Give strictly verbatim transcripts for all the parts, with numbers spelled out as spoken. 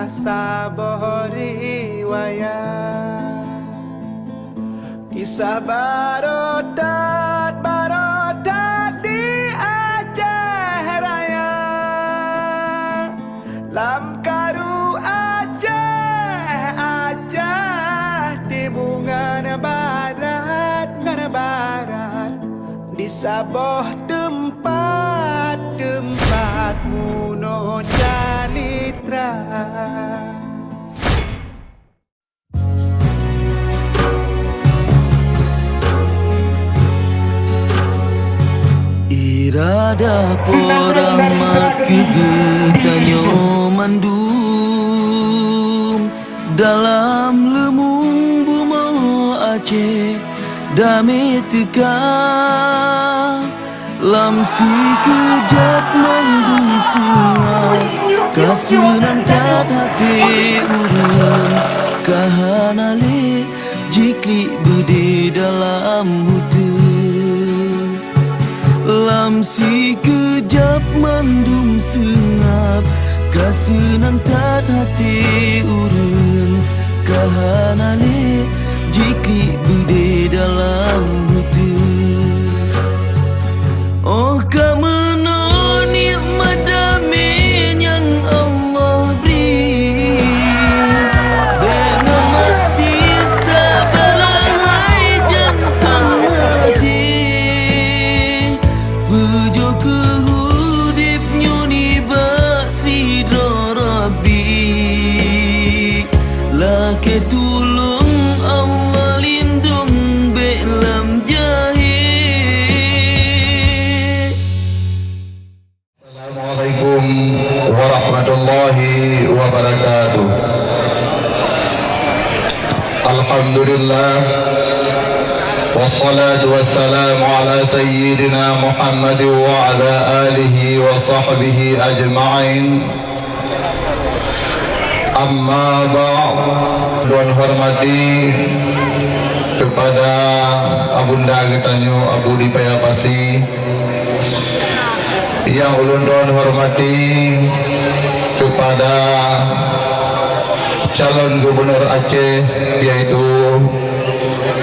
Saboh riwayat, kisah baroe that, baroe that di Aceh Raya. Lam karu Aceh, Aceh timu ngon barat, ngon barat. Di saboh teumpat, teumpat munoe calitra. Irada pora mat keu geutanyoe mandum. Dalam leumong bumoe Aceh damé teuka, lam sikeujab mandum seungab ka seunang that até ureuëng, ka hana lé jiklik beudé dalam buteue. Lam sikeujab mandum seungab, ka seunang that até ureuëng, ka hana lé jiklik beudé dalam buteue. Oh, ka meunoe nikmat damé nyang Allah bri, bék ngon maksiet tabalah hai jantung até. Beujôh keu udeb nyoe nibak sidroe Rabbi. Lakée tulông Allah lindong bék lam jahé. Assalamualaikum warahmatullahi wabarakatuh. Alhamdulillah. Wassalatu wassalamu ala sayyidina Muhammad wa ala alihi wa sahbihi ajma'in. Amma ba'd. Tuan hormati kepada Abunda geutanyoe Abu di Paya Pasi. Yang ulôn tuan hormati kepada calon gubernur Aceh, yaitu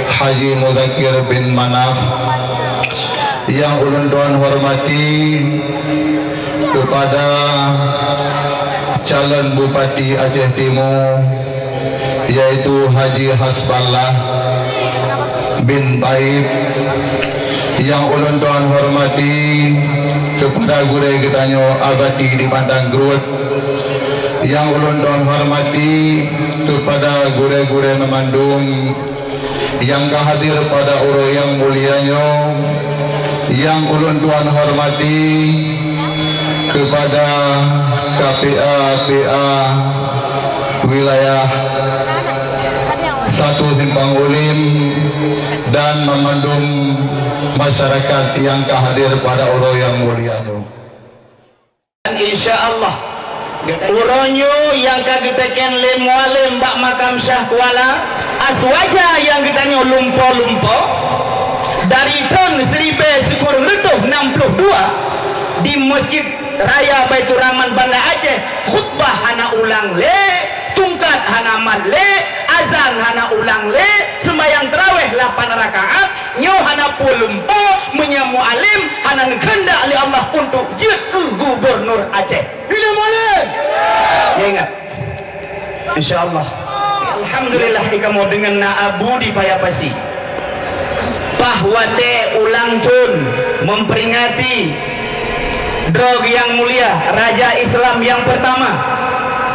Haji Muzakir bin Manaf. Yang ulôn tuan hormati kepada calon Bupati Aceh Timur, yaitu Haji Hasballah bin Taib, nyang ulôn tuan hormati kepada gurée geutanyoe Abati di Padang Kruet, nyang ulôn tuan hormati kepada gurée-gurée meumandum nyang ka hadir pada uroe nyang mulia nyoe, nyang ulôn tuan hormati kepada K P A P A wilayah satu Simpang Ulim dan meumandum masyarakat nyang ka hadir pada uroe nyang mulia nyoe. Dan insya Allah, uroe nyoe nyang ka geuteken lé Mualem bak makam Syah Kuala, aswaja nyang geutanyoe lumpo-lumpo, dari thon siribée sikureueng reutôh nam ploh dua, di Masjid Raya Baiturrahman Banda Aceh, khutbah hana ulang lé, tungkat hana mat lé, azan hana ulang lé, seumbahyang tarawéh lapan rakaat, nyoe hana peue lumpo meunyoe Mualem hana neukeundak lé Allah untuk jeuet keu gubernur Aceh. Hidup Mualem! Ya, ingat. Insya Allah. Alhamdulillah, ikamoe deungon na Abu di Paya Pasi. Paih watée ulang thon memperingati droe nyang mulia, raja Islam nyang pertama,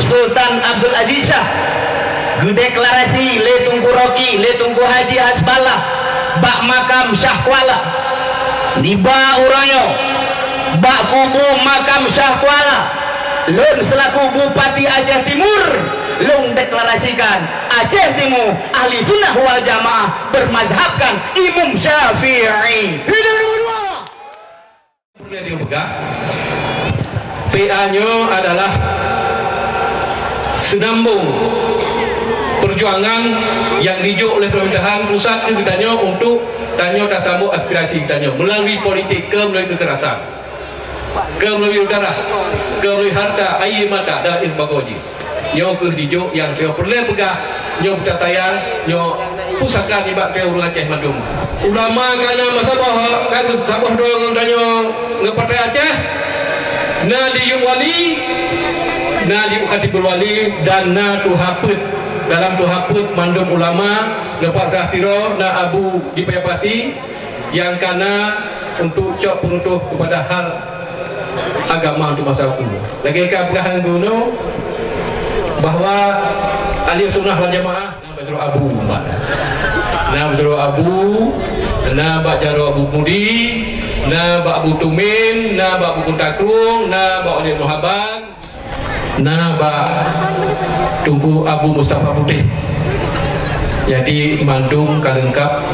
Sultan Abdul Aziz Syah, geudeklarasi lé Teungku Roki, lé Teungku Haji Hasballah, bak makam Syah Kuala. Nibak uroe nyoe, bak kubu makam Syah Kuala, lôn seulaku Bupati Aceh Timur, lôn deklarasikan Aceh Timur Ahli Sunnah wal Jamaah bermazhabkan Imam Syafi'i. Hidup nomor dua! Perlu dipeugah, P A nyoe adalah seunambong perjuangan nyang dijok oleh pemerintahan pusat keu geutanyoe untuk tanyoe tasambot aspirasi geutanyoe meulalu politik, kon meulalu kekerasan, kon meulalu darah, kon meulalu harta, air mata dan lain sebagainya. Nyoe kheueh dijok nyang teupeureulee peugah, nyoe beuta sayang, nyoe pusaka nibak teuh ureuëng Aceh mandum. Ulama ka na meusaboh, ka saboh droe ngon tanyoe ngon Partai Aceh, na di Yub Wali, na di Khatibul Wali, dan na tuha peuet. Dalam tuha peuet mandum ulama, ngon Pak Sah Siro, na Abu di Paya Pasi, nyang ka na untuk cok peuruntuh kepada hal agama untuk masa waktu. Lagée ka peugah geuno bahwa ahli sunnah wal jamaah na bak jaroe Abu, na bak jaroe Abu, na bak jaroe Abu Mudi, na bak Abu Tumin, na bak Abu Kunta Krueng, na bak Wali Muhaban, na bak Teungku Abu Mustafa Putéh. Jadi mandum ka leungkap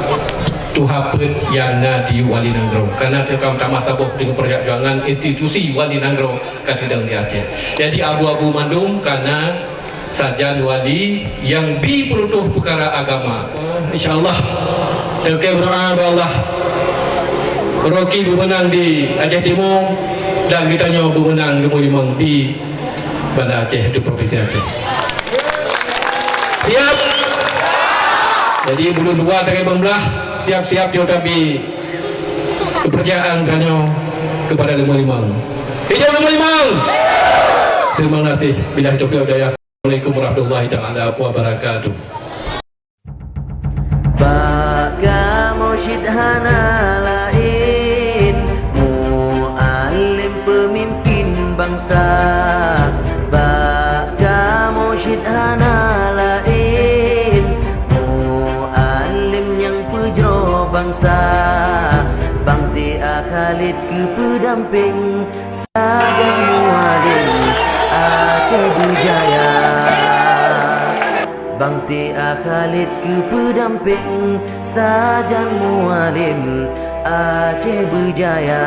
tuha peuet nyang na di Wali Nanggroe. Karena teuka tamah saboh deungon perjuangan institusi Wali Nanggroe ka teudong di Aceh. Jadi abu-abu mandum ka na sajan wali nyang bi peurutoh peukara agama. Insya Allah, teuka berdoa bak Allah. Rocky beumeunang di Aceh Timur dan geutanyoe beumeunang Leumui Limong di Banda Aceh di Provinsi Aceh. Siap? Jadi buleuen dua tanggai lima belas, siap-siap jauh tabi kepercayaan tanyoe kepada Leumui Limong. Hidup Leumui Limong! Terima kasih. Billahi taufiq wal hidayah. Assalamualaikum warahmatullahi taala wabarakatuh. Bak kamoe cit hana laén, Mualem peumimpin bansa. Bak kamoe cit hana laén, Mualem nyang peujroh bansa. Bang T A Khalid keu peudampéng, sajan Mualem Aceh beujaya. Bang T A Khalid keu peudampéng, sajan Mualem Aceh beujaya.